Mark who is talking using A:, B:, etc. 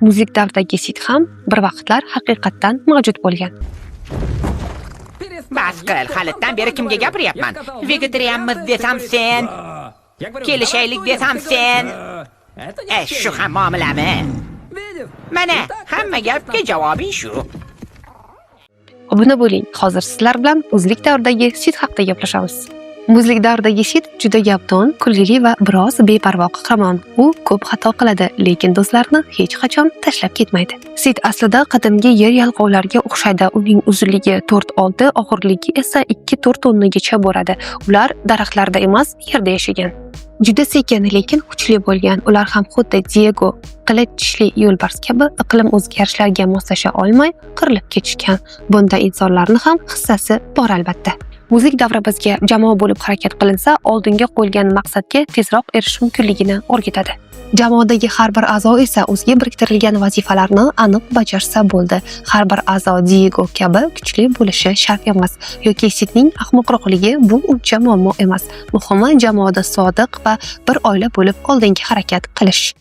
A: Muzlik davridagi Sid ham bir vaqtlar haqiqatdan mavjud bo'lgan.
B: Bas qil, halitdan beri kimga gapiryapman? Vegetarianmiz desam sen, kelishaylik desam sen. Shu ham muomalami? Mana, hamma gapga javobing shu.
A: Obuna bo'ling. Hozir sizlar bilan muzlik davridagi Sid haqida gaplashamiz. Muzlik davridagi Sid juda gapdon, kulgili va biroz beparvo qahramon. U ko'p xato qiladi, lekin do'stlarini hech qachon tashlab ketmaydi. Sid aslida qadimgi yer yalqovlariga o'xshaydi. Uning uzunligi 4-6, og'irligi esa 2-4 tonnagacha bo'ladi. Ular daraxtlarda emas, yerda yashagan. Juda sekin, lekin kuchli bo'lgan. Ular ham xuddi Diego qilich tishli yo'lbars kabi iqlim o'zgarishlariga moslasha olmay qirilib ketishgan. Bunda insonlarni ham hissasi bor, albatta. Muzlik davri bizga jamoa bo'lib harakat qilinsa, oldinga qo'yilgan maqsadga tezroq erishish mumkinligini o'rgatadi. Jamoadagi har bir a'zo esa o'ziga biriktirilgan vazifalarni aniq bajarsa bo'ldi. Har bir a'zo Diego kabi kuchli bo'lishi shart emas yoki Sidning ahmoqroqligi bu uncha muammo emas. Muhimi, jamoada sodiq va bir oila bo'lib oldinga harakat qilish.